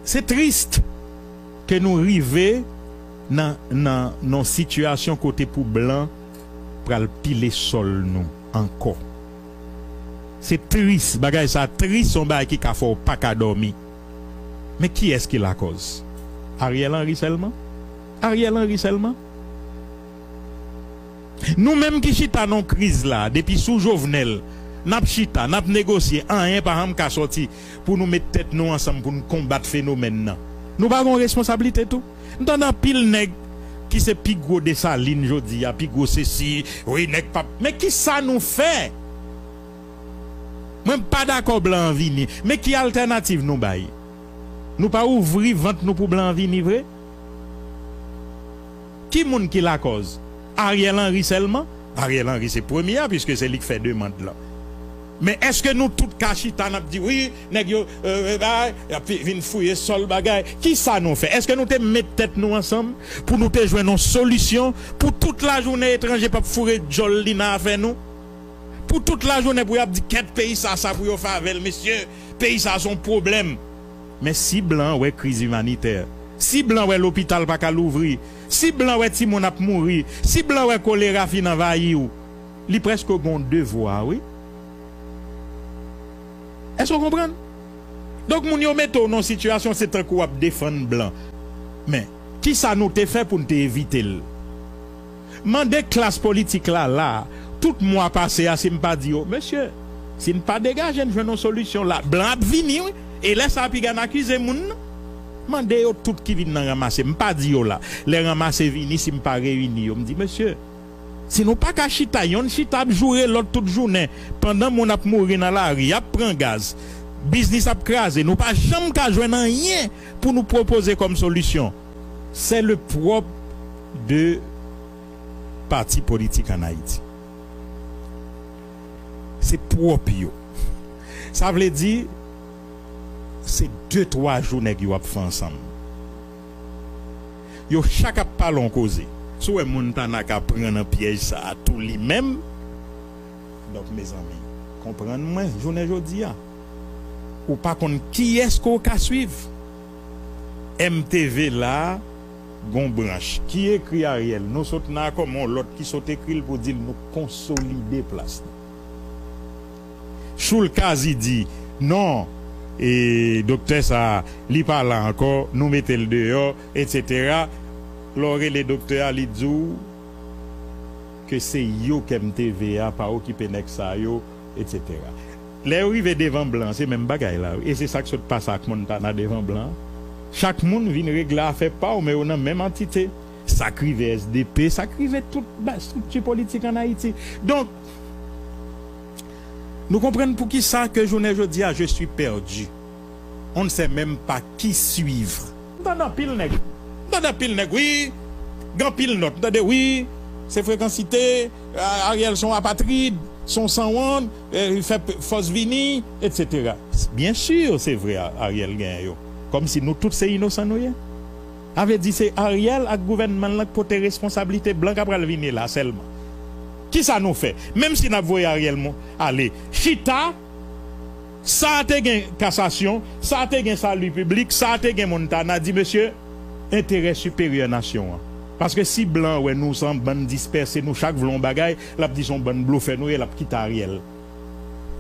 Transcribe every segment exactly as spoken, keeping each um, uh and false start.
Se tris ke nou rive nan, nan, nan yon sitiyasyon kote pou blan pral pile sòl nou ankò. Se tris, bagay sa tris, se yon bagay ki ka fè w pa ka dòmi. Men kiyès ki lakòz? Ariel Henry sèlman? Ariel Henry sèlman? Nou menm ki chita nan kriz la, depi sou Jovenel, n ap chita, n ap negosye, anyen pa janm ka sòti pou nou met tèt nou ansanm pou n konbat fenomèn nan. Nou pa gen yon responsablite tou? M tande anpil nèg ki se pi gwo Desalin jodi a, pi gwo sesi, wi, nèg p ap, men kisa nou fè? Mwen pa dakò blan an vini, men ki altènativ nou bay? Nou pa ouvri vant nou pou blan an vini vre? Ki moun ki lakòz? Ariel Henry sèlman? Ariel Henry se premye a, piske se li k fè demann lan. Men èske nou tout ka chita n ap di, wi, nèg yo, euh, euh, bay, y ap vin fouye sòl bagay? Kisa nou fè? Èske nou te met tèt nou ansanm pou nou te jwenn yon solisyon pou tout lajounen etranje p ap foure djòl li nan afè nou? Pou tout lajounen pou y ap di kèt peyi sa, sa pou yo fè avè l, mesye, peyi sa se yon pwoblèm. Men si blan an wè kriz imanitè, si blan wè lopital pa ka louvri, si blan wè timoun ap mouri, si blan wè kolera fin anvayi w, li prèske gen yon devwa, wi. Èske w konprann? Donk, moun yo mete w nan yon sitiyasyon, se tankou w ap defann blan. Men, kisa nou te fè pou n te evite l? Mande klas politik la, la, tout mwa pase a, si m pa di yo, mesye, si n pa degaje n jwenn yon solisyon la, blan ap vini, wi. E lè sa a, piga n akize moun nan. Mande yo tout ki vin nan ranmase. M pa di yo la. Lè ranmase vini, si m pa reyini yo, m di, mesye, si nou pa ka chita, yonn chita ap joure lòt tout jounen, pandan moun ap mouri nan lari, y ap pran gaz, biznis ap kraze, nou pa janm ka jwenn anyen pou nou pwopoze kòm solisyon. C'est le propre de pati politik an Ayiti. Se pwòp yo. Sa vle di, se de, twa jou nèg yo ap fè ansanm. Yo chak ap pale yon koze. Si w wè Montana ka pran nan pyèj sa a tou li menm, donk, mezanmi, konprann mwen, jounen jodi a. Ou pa konn kiyès ke w ka swiv. M T V la, gon branch ki ekri Ariel, nou sot nan akò, men yon lòt ki sot ekri l pou di l nou konsolide plas nou. Choul Kazi di, non, e doktè sa, li pa la ankò, nou mete l deyò, etsetera. Lè w rele doktè a, li di w ke se yo k M T V a, pa okipe nèg sa yo, etsetera. Lè yo rive devan blan, se menm bagay la, wi. E se sa k sot pase ak Montana devan blan. Chak moun vin regle afè pa w, men yo nan menm antite. Sa k rive S D P, sa k rive tout ba-, estrikti politik ann Ayiti. Donk, nou konprann poukisa ke jounen jodi a, je suis perdu. On ne sait même pas qui suivre. M tande anpil nèg. M tande anpil nèg, wi. Gen anpil nòt. M tande, wi. Se frekansite, A-, Ariel se yon apatrid, se yon sanwont, e, li fè p-, fòs vini, etsetera. Byen si, se vre, A-, Ariel genyen yo. Kòmsi nou tout se inosan nou ye. Sa vle di se Ariel ak gouvènman l lan k pote responsablite blan k ap pral vini la sèlman. Kisa nou fè? Menm si n ap voye Ariel mon-, ale, chita, sa a te gen kasasyon, sa a te gen sali piblik, sa a te gen Montana, di, mesye, enterè siperyè nasyon an. Paske si blan an wè nou se yon bann dispèse, nou chak vle yon bagay, l ap di se yon bann blofè nou ye, l ap kite Ariel.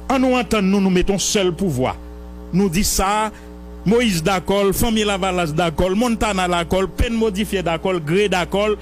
An nou antann nou, nou mete yon sèl pouvwa. Nou di sa, Moyiz dakò l, Fanmi Lavalas dakò l, Montana dakò l, Penn Modifye dakò l, Gre dakò l,